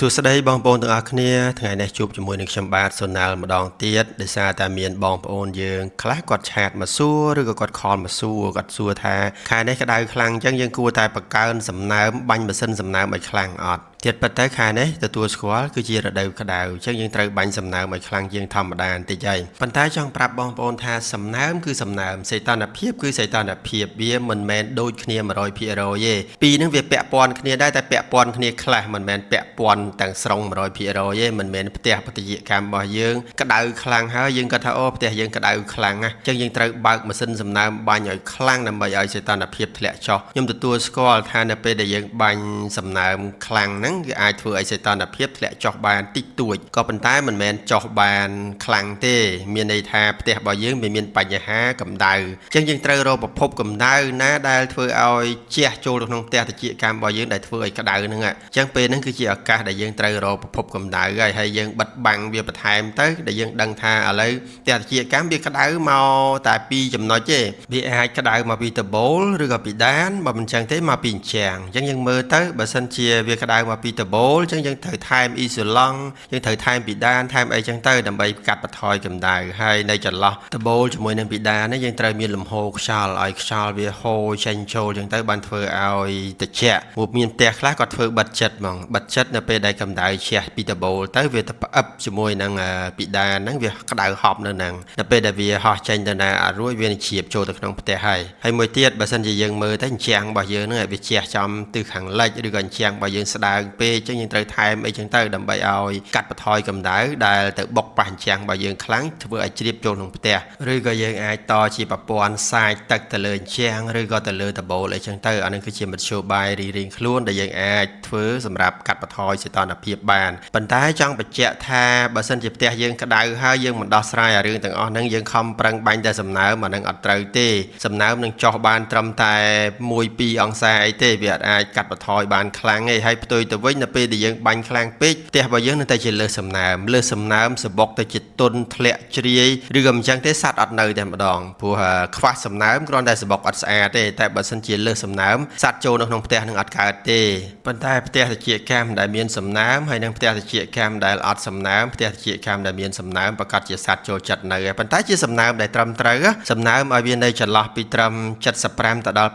សួស្តីបងប្អូនទាំងអស់គ្នាថ្ងៃនេះជួបជាមួយនឹងខ្ញុំបាទសូណាល់ម្ដងទៀតដោយសារតែមានបងប្អូនយើងខ្លះគាត់ chat មកសួរឬក៏គាត់ call មកសួរគាត់សួរថាខែនេះក្តៅខ្លាំងអញ្ចឹងយើងគួរតែបង្កើនសំណើមបាញ់ម៉ាស៊ីនសំណើមឲ្យខ្លាំងអត់ទៀតប៉ុន្តែខែនេះទទួលស្គាល់គឺជារដូវក្តៅអញ្ចឹងយើងត្រូវបាញ់សំណើមឲ្យខ្លាំងជាងធម្មតាបន្តិចហើយប៉ុន្តែចង់ប្រាប់បងប្អូនថាសំណើមគឺសំណើមសីតុណ្ហភាពគឺសីតុណ្ហភាពវាមិនមែនដូចគ្នា100%ទេពីរហ្នឹងវាពាក់ព័ន្ធគ្នាដែរតែពាក់ព័ន្ធគ្នាខ្លះមិនមែនពាក់ព័ន្ធទាំងស្រុង100%ទេមិនមែនផ្ទះបតិយកម្មរបស់យើងក្តៅខ្លាំងហើយយើងគាត់ថាអូផ្ទះយើងក្តៅខ្លាំងណាស់អញ្ចឹងយើងត្រូវបើកម៉ាស៊ីនសំណើមបាញ់ឲ្យខ្លាំងដើម្បីឲ្យសីតុណ្ហភាពធ្លាក់ចុះខ្ញុំទទួលស្គាល់ថានៅពេលដែលយើងបាញ់សំណើមខ្លាំងហ្នឹងវាអាចធ្វើឲ្យសីតុណ្ហភាពធ្លាក់ចុះបានតិចតួចក៏ប៉ុន្តែមិនមែនចុះបានខ្លាំងទេមានន័យថាផ្ទះរបស់យើងវាមានបញ្ហាកម្ដៅអញ្ចឹងយើងត្រូវរកប្រភពកម្ដៅណាដែលធ្វើឲ្យជះចូលទៅក្នុងផ្ទះត្រចៀកកម្មរបស់យើងដែលធ្វើឲ្យក្តៅហ្នឹងអញ្ចឹងពេលហ្នឹងគឺជាឱកាសដែលយើងត្រូវរកប្រភពកម្ដៅហើយហើយយើងបិទបាំងវាបន្ថែមទៅដែលយើងដឹងថាឥឡូវផ្ទះត្រចៀកកម្មវាក្តៅមកតែពីរចំណុចទេវាអាចក្តៅមកពីដំបូលឬក៏ពីដានបើមិនអញ្ចឹងទេមកពីអញ្ចាំងអញ្ចឹងយើងមើលទៅបើសិនជាវាក្តៅមកពីដំបូលអញ្ចឹងយើងត្រូវថែមអ៊ីសូឡង់យើងត្រូវថែមពីដានថែមអីចឹងទៅដើម្បីកាត់បន្ថយកម្ដៅហើយនៅចន្លោះដំបូលជាមួយនឹងពីដាននេះយើងត្រូវមានលំហូរខ្យល់ឲ្យខ្យល់វាហូរចេញចូលចឹងទៅបានធ្វើឲ្យត្រជាក់ព្រោះមានផ្ទះខ្លះគាត់ធ្វើបិទចិត្តហ្មងបិទចិត្តនៅពេលដែលកម្ដៅជះពីដំបូលទៅវាទៅផ្អឹបជាមួយនឹងពីដានហ្នឹងវាក្តៅហប់នៅហ្នឹងនៅពេលដែលវាហោះចេញទៅណាអត់រួចវានឹងជ្រាបចូលទៅក្នុងផ្ទះហើយហើយមួយទៀតបើសិនជាយើងមើលទៅអញ្ចាំងរបស់យើងហ្នឹងវាជះចំទិសខាងលិចឬក៏អញ្ចាំងរបស់យើងស្ដើងពេកអញ្ចឹងយើងត្រូវថែមអីចឹងទៅដើម្បីឲ្យកាត់បន្ថយកម្ដៅដែលទៅបុកប៉ះអញ្ចាំងរបស់យើងខ្លាំងធ្វើឲ្យជ្រាបចូលក្នុងផ្ទះឬក៏យើងអាចតជាប្រព័ន្ធសាយទឹកទៅលើអញ្ចាំងឬក៏ទៅលើដំបូលអីចឹងទៅអានេះគឺជាមធ្យោបាយរៀងៗខ្លួនដែលយើងអាចធ្វើសម្រាប់កាត់បន្ថយសីតុណ្ហភាពបានប៉ុន្តែចង់បញ្ជាក់ថាបើសិនជាផ្ទះយើងក្តៅហើយយើងមិនដោះស្រាយអារឿងទាំងអស់ហ្នឹងយើងខំប្រឹងបាញ់តែសំណើមអាហ្នឹងអត់ត្រូវទេសំណើមនឹងចុះបានត្រឹមតែ1 2អង្សាអីទេវាអត់អាចកាត់បន្ថយបានខ្លាំងទេហើយផ្ទុយទៅវិញនៅពេលដែលយើងបាញ់ខ្លាំងពេកផ្ទះរបស់យើងនឹងតែជាលើសសំណើមលើសសំណើមសបុកទៅជាទុនធ្លាក់ជ្រាយឬក៏មិនចឹងទេសត្វអត់នៅតែម្ដងព្រោះខ្វះសំណើមគ្រាន់តែសបុកអត់ស្អាតទេតែបើសិនជាលើសសំណើមសត្វចូលនៅក្នុងផ្ទះនឹងអត់កើតទេប៉ុន្តែផ្ទះត្រចៀកកម្មដែលមានសំណើមហើយនិងផ្ទះត្រចៀកកម្មដែលអត់សំណើមផ្ទះត្រចៀកកម្មដែលមានសំណើមប្រកាសជាសត្វចូលចិត្តនៅហើយប៉ុន្តែជាសំណើមដែលត្រឹមត្រូវសំណើមឲ្យវានៅចន្លោះពីត្រឹម75ទៅដល់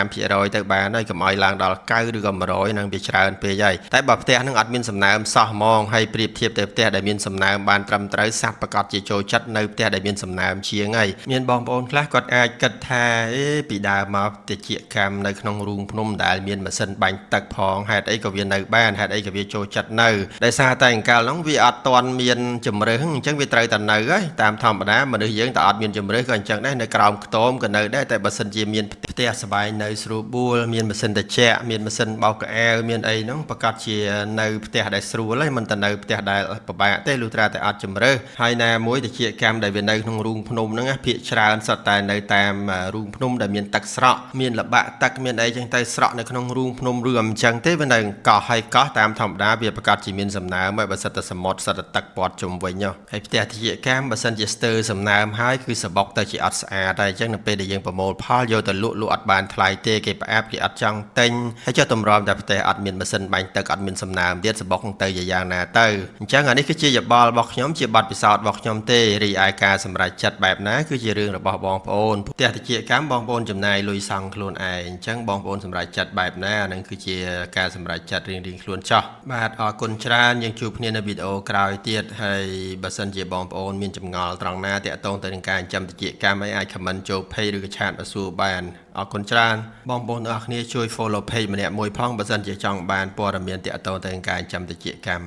85%ទៅបានហើយកុំឲ្យឡើងដល់9ឬក៏100នឹងវាច្រើនពេកហើយតែបើផ្ទះនឹងអត់មានសំណើមសោះហ្មងហើយប្រៀបធៀបទៅផ្ទះដែលមានសំណើមបានត្រឹមត្រូវសត្វប្រកាសជាចូលចិត្តនៅផ្ទះដែលមានសំណើមជាងហើយមានបងប្អូនខ្លះគាត់អាចគិតថាអេពីដើមមកត្រចៀកកម្មនៅក្នុងរូងភ្នំដែលមានម៉ាស៊ីនបាញ់ទឹកផងហេតុអីក៏វានៅបានហេតុអីក៏វាចូលចិត្តនៅដោយសារតែអង្កលហ្នឹងវាអត់ទាន់មានជំរើសអញ្ចឹងវាត្រូវតែនៅហើយតាមធម្មតាមនុស្សយើងតែអត់មានជំរើសក៏អញ្ចឹងដែរនៅក្រោមខ្ទមក៏នៅដែរតែបើសិនជាមានផ្ទះស្បែងនៅស្រួលបួលមានម៉ាស៊ីនត្រជាក់មានម៉ាស៊ីនបោកខោអាវមានអីហ្នឹងប្រកាសជានៅផ្ទះដែលស្រួលហើយមិនទៅនៅផ្ទះដែលពិបាកទេលុះត្រាតែអត់ជំរើសហើយណាមួយត្រចៀកកម្មដែលវានៅក្នុងរូងភ្នំហ្នឹងភាគច្រើនសុទ្ធតែនៅតាមរូងភ្នំដែលមានទឹកស្រក់មានលបាក់ទឹកមានអីចឹងទៅស្រក់នៅក្នុងរូងភ្នំឬអញ្ចឹងទេវានៅកោះហើយកោះតាមធម្មតាវាប្រកាសជាមានសំណើមហើយបើសិតតែសមុទ្រសិតតែទឹកព័ទ្ធជុំវិញហើយផ្ទះត្រចៀកកម្មបើសិនជាស្ទើរសំណើមហើយគឺសបុកទៅជាអត់ស្អាតហើយអញ្ចឹងនៅពេលដែលយើងប្រមូលផលយកទៅលក់លក់អត់បានថ្លៃទេគេផ្អាប់គេអត់ចង់ទិញហើយចុះតម្រាំតែផ្ទះអត់មានម៉ាស៊ីនបាញ់ទឹកអត់មានសំណើមទៀតសបុកទៅជាយ៉ាងណាទៅអញ្ចឹងអានេះគឺជាយោបល់របស់ខ្ញុំជាបទពិសោធន៍របស់ខ្ញុំទេរីឯការសម្រេចចិត្តបែបណាគឺជារឿងរបស់បងប្អូនផ្ទះត្រចៀកកម្មបងប្អូនចំណាយលុយសង់ខ្លួនឯងអញ្ចឹងបងប្អូនសម្រេចចិត្តបែបណាអានឹងគឺជាការសម្រេចចិត្តរៀងៗខ្លួនចោះបាទអរគុណច្រើនយើងជួបគ្នានៅវីដេអូក្រោយទៀតហើយបើសិនជាបងប្អូនមានចម្ងល់ត្រង់ណាទាក់ទងទៅនឹងការចិញ្ចឹមត្រចៀកកម្មអីអាច comment ចូល page ឬក៏ chat មកសួរបានអរគុណច្រើនបងប្អូនទាំងអស់គ្នាជួយ follow page ម្នាក់មួយផងបើសិនជាចង់បានព័ត៌មានទាក់ទងទៅនឹងការចិញ្ចឹមត្រចៀកកម្ម